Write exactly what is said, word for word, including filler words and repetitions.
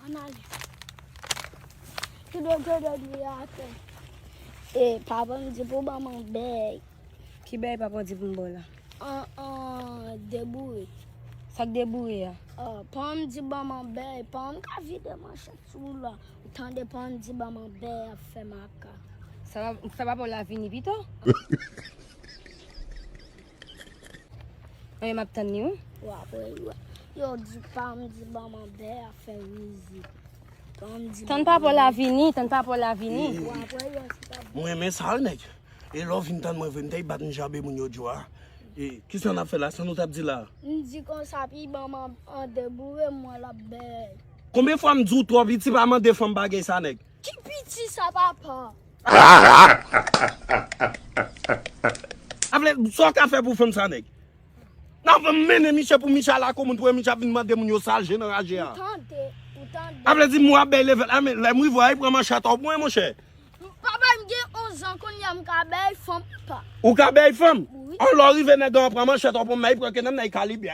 Ann ale. Ki degre de dwe atè? E, papa m di pou ban m yon bèy. Ki bèy papa w di pou m ba w la? An, an, deboure. Sa k deboure a? Ah, papa m di ban m yon bèy. Papa m ka vide manchèt sou ou la. Ou tande, papa m di ban m yon bèy ap fè makak. Sa, sa papa w la vini pito? Mwen m ap tann li, wi. Yo, apre, yo, yo di pa m di ban m yon bèy ap fè mizik. Pa m di Tann papa w la vini, tann papa w la vini. Yo, apre, yo, si pa Mwen renmen sa, wi, nèg. E lè w vin tann mwen vre, m te bat m jabe moun yo di w a. E, kisa n ap fè la? Sa nou t ap di la? M di konsa, pi ban m an, an deboure, mwen l ap bèy. Konbyen fwa m di w twò piti pa mande fanm bagay sa, nèg? Ki piti sa, papa? Avle, sa w ka fè pou fanm sa, nèg? N ap mennen Miche pou Miche al lakou moun, pou Miche ap vin mande moun yo sa l je nan raje a. Ou tande, ou tande. Avle di m w ap bèy leve, a, men lè m rive a, li pran manchèt w mwen, monchè. Papa, m gen onz an kounye a, m ka bèy fanm, pa. Ou ka bèy fanm? Wi. An lè w rive nèg an pran manchèt w pou m, men li pran ke nan, nan li ka libye.